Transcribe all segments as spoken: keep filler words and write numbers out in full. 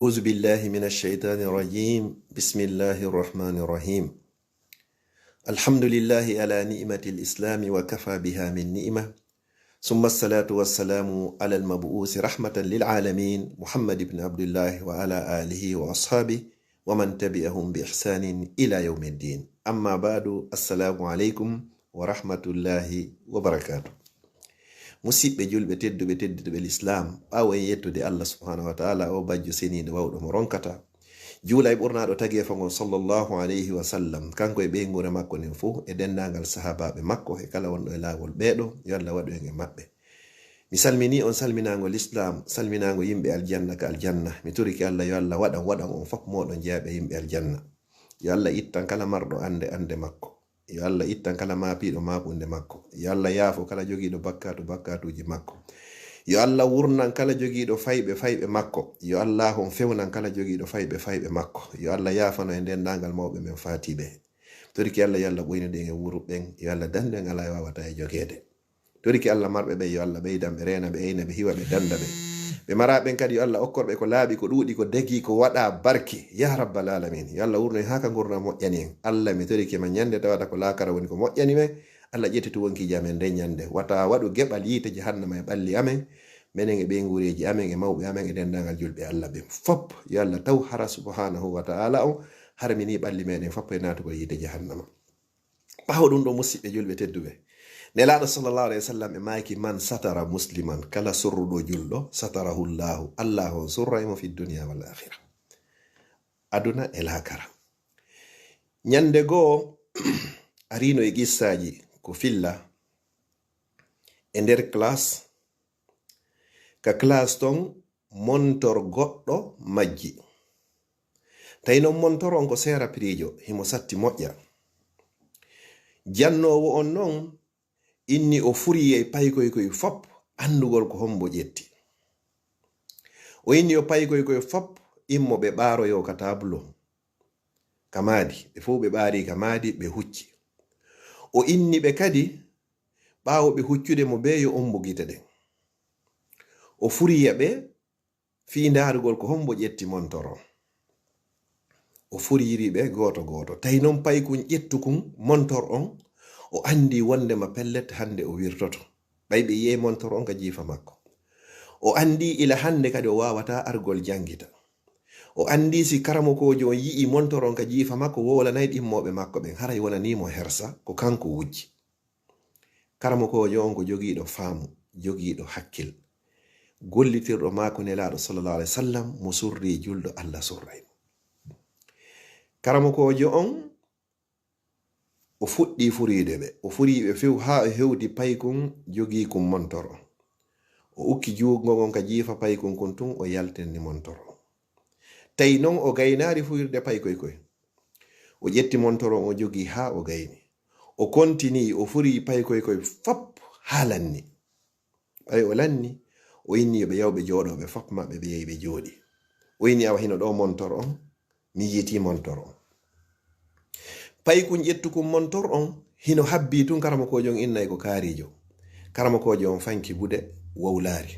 أعوذ بالله من الشيطان الرجيم. بسم الله الرحمن الرحيم. الحمد لله على نعمة الإسلام وكفى بها من نعمة. ثم الصلاة والسلام على المبعوث رحمة للعالمين محمد بن عبد الله وعلى آله وأصحابه ومن تبعهم بإحسان إلى يوم الدين. أما بعد، السلام عليكم ورحمة الله وبركاته. Musiɓɓe julɓe tedduɓe, tedduɓe lislaam, ɓaawo en yettude Allah subhanahu wa ta'ala, o bajjo seniiɗo wawɗo mo ronkata, juula e ɓurnaaɗo tageefo ngon sallallahu alayhi wa sallam, kanko e ɓeynguure makko nden fof, e denndaangal sahaabaaɓe makko, e kala wonɗo e laawol ɓeeɗo, yo Allah waɗu en e maɓɓe. Mi salminii on salminaango lislaam, salminaango yimɓe aljanna ka aljanna. Mi torike Allah yo Allah waɗan, waɗan on fof mooɗon jeyaaɓe yimɓe aljanna. Yo Allah ittan kala marɗo annde, annde makko. Yo Allah ittan kala maapiiɗo maapunde makko. Yo Allah yaafo kala jogiiɗo bakkaatu, bakkaatuuji makko. Yo Allah wurnan kala jogiiɗo fayɓe, fayɓe makko. Yo Allah on fewnan kala jogiiɗo fayɓe, fayɓe makko. Yo Allah yaafano e denndaangal mawɓe men faatiiɓe. Torike Allah, yo Allah ɓoynu ɗen e wuuru ɓen. Yo Allah dandu en alaa e waawata e jogeede. Torike Allah marɓe ɓen, yo Allah ɓeydan ɓe, reena ɓe, eyna ɓe, hiwa ɓe, danda ɓe. Ɓe maraa ɓen kadi, yo Allah okkor ɓe ko laaɓi, ko ɗuuɗi, ko dagii, ko waɗaa barke. Ya Rabbal Alamin. Yo Allah wurno en haa ka ngurndan moƴƴani en. Allah, mi torike ma ñande tawata ko laakara woni ko moƴƴani men. Allah ƴettitu wonkiiji amen nden ñande. Wata waɗu geɓal yiite jahannama e ɓalli amen. Menen e ɓeynguureeji amen e mawɓe amen e denndaangal julɓe Allah ɓen fop. Yo Allah taw hara subhanahu wa ta'ala on harminii ɓalli meɗen fop e naatugol yiite jahannama. Ɓaawo ɗum ɗo, musiɓɓe julɓe tedduɓe, Nelaaɗo sallallahu alayhi wa sallam e maaki, "Man satara musliman," kala sorruɗo julɗo, "satarahu Llahu," Allah on surray mo fi dunya wal akhira, aduna e laakara. Ñande goo, arino e qissaaji ko filla e nder classe, ka classe ton montor goɗɗo majji. Tawi non montor on ko seera piriijo, himo satti moƴƴa. Jannoowo on non inni o furiyey paykoy koy fop anndugol ko hombo ƴetti. O inni o paykoy koy fop immo ɓe ɓaaroyo ka tableau, ka maadi. Ɓe fof ɓe ɓaari ka maadi, ɓe hucci. O inni ɓe kadi, ɓaawo ɓe huccude mo bee, yo ombo gite ɗen. O furiya ɓe fii ndaarugol ko hombo ƴetti montor on. O furiri ɓe gooto gooto. Tawi non paykun ƴettukun montor on, o anndi wondema pellet hannde o wirtoto. Ɓay ɓe yi'ay montor on ka jiifa makko. O anndi ila hannde kadi o waawataa argol janngita. O anndi si karamokoojo on yi'i montor on ka jiifa makko, wowlanay ɗimmooɓe makko ɓen, haray wonanii mo hersa, ko kanko wujji. Karamokoojo on ko jogiiɗo faamu, jogiiɗo hakkil, gollitirɗo maako Nelaaɗo sallallahu alayhi wa sallam, mo surri julɗo, Allah surray mo. Karamokoojo on, o fuɗɗii furiide ɓe. O furii ɓe few haa o hewti paykun jogiikun montor on. O ukki juungo ngon ka jiifa paykun kun tun, o yaltinni montor on. Tawi non o gaynaali furirde paykoy koy. O ƴetti montor on, o jogii haa o gayni. O kontinii, o furii paykoy koy fop haa lanni. Ɓay o lanni, o inni yo ɓe yaw ɓe jooɗoo, ɓe fop maɓɓe ɓe yahi ɓe jooɗi. O inni, "Awa hino ɗoo montor on, mi yiitii montor on." Paykun ƴettukun montor on, hino habbii tun, karamokoojo on innay ko kaariijo. Karamokoojo on fanki bude, wowlaari.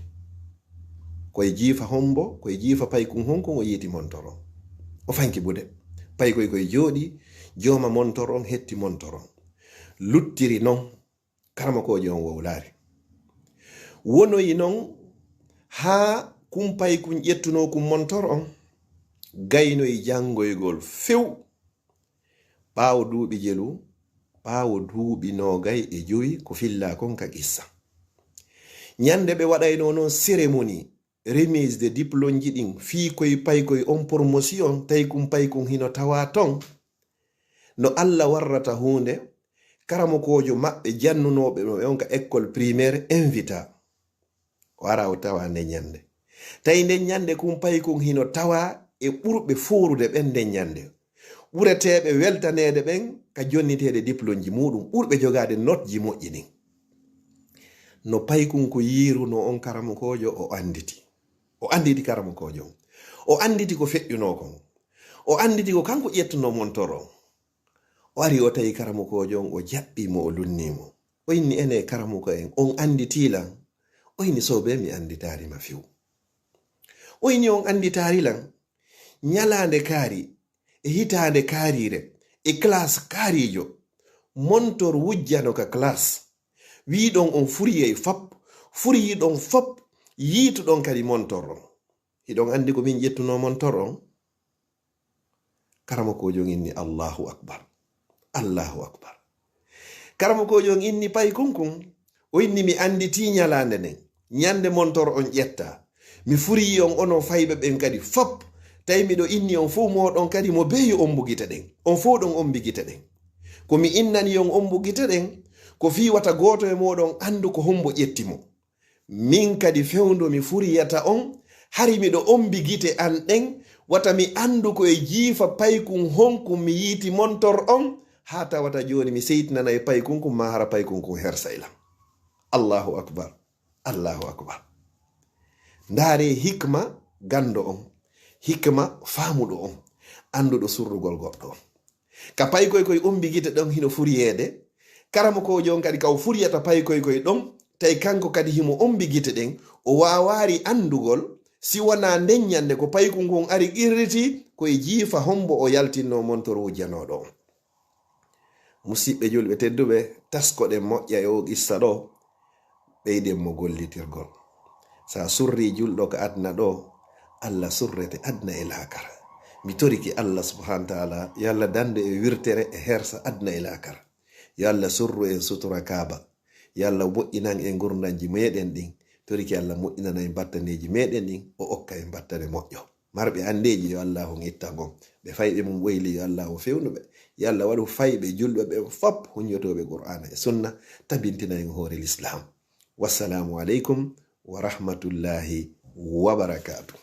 Koye jiifa hombo, koye jiifa paykun honkun o yiiti montor on. O fanki bude. Paykoy koye jooɗi, jooma montor on hetti montor on. Luttiri non, karamokoojo on wowlaari. Wonoyi non haa kun paykun ƴettunoo kun montor on gaynoyi janngoygol few. Ɓaawo duuɓi jelu, ɓaawo duuɓi noogay e jowi ko fillaa kon ka qissa. Ñande ɓe waɗaynoo non cérémonie remise de diplômeji ɗin, fii koy paykoy on promotion, tawi kun paykun hino tawaa ton. No Alla warrata huunde, karamokoojo maɓɓe jannunooɓe mo ɓe on ka école primaire invita. O ara o tawa nden ñande. Tawi nden ñande kun paykun hino tawa e ɓurɓe foorude ɓen nden ñande. Ɓureteeɓe weltaneede ɓen ka jonniteede diplômeji muuɗum, ɓurɓe jogaade noteji moƴƴi ɗin. No paykun ko yiirunoo on karamokoojo, o annditi. O annditi karamokoojo on. O annditi ko feƴƴunoo kon. O annditi ko kanko ƴettunoo montor on. O ari o tawi karamokoojo on, o jaɓɓii mo, o lunnii mo. O inni, "Enee karamoko en, on annditii lan?" O inni, "Soobe, mi annditaari ma few." O inni, "On annditaari lan?" ñalaande kaari, e hitaande kaariire, e classe kaariijo, montor wujjano ka classe. Wiiɗon on furiyey fap, furiyiɗon fap, yiituɗon kadi montor on. Hiɗon anndi ko min ƴettunoo montor on? Karamokoojo on inni, "Allahu akbar, Allahu akbar." Karamokoojo on inni paykun kun, o inni, "Mi annditii ñalaande nden, ñande montor on ƴetta. Mi furiyi on onon fayɓe ɓen kadi fop, tawi miɗo inni on fow mooɗon kadi mo bee yo ombu gite ɗen. On fow ɗon ombi gite ɗen. Ko mi innani on ombu gite ɗen, ko fii wata gooto e mooɗon anndu ko hombo ƴetti mo. Min kadi fewndo mi furiyata on, hari miɗo ombi gite an ɗen, wata mi anndu ko e jiifa paykun honkun mi yiiti montor on, haa tawata jooni mi seytinanay paykun kun, maa hara paykun kun hersay lan." Allahu akbar, Allahu akbar. Ndaaree hikma ganndo on, hikma faamuɗo on, annduɗo surrugol goɗɗo on. Ka paykoy koy ombi gite ɗon hino furiyeede, karamokoojo on kadi ka o furiyata paykoy koy ɗon, tawi kanko kadi himo ombi gite ɗen, o waawaari anndugol, si wonaa nden ñande ko paykun kun ari qirriti, ko e jiifa hombo o yaltinnoo montor wujjanooɗo on. Musiɓɓe julɓe tedduɓe, taskoɗen moƴƴa e oo qissa ɗoo, ɓeyden mo gollitirgol. Sa surri julɗo ka aduna ɗoo, Allah surrete aduna e laakara. Mi torike Allah subhanahu wa ta'ala, yo Allah dandu e wirtere e hersa aduna e laakara. Yo Allah surru en sutura kaaba. Yo Allah moƴƴinan en ngurndanji meɗen ɗin. Torike Allah moƴƴinana en battaneeji meɗen ɗin, o okka en battane moƴƴo. Marɓe anndeeji, yo Allaahu ngittan on. Ɓe fayɓe mum ɓoyli, yo Allaahu fewnu ɓe. Yo Allah waɗu fayɓe julɓe ɓen fop huññotooɓe Qur'aana e Sunna, tabintina en hoore Lislaam. Wassalaamu aleykum wa rahmatullaahi wa barakaatuh.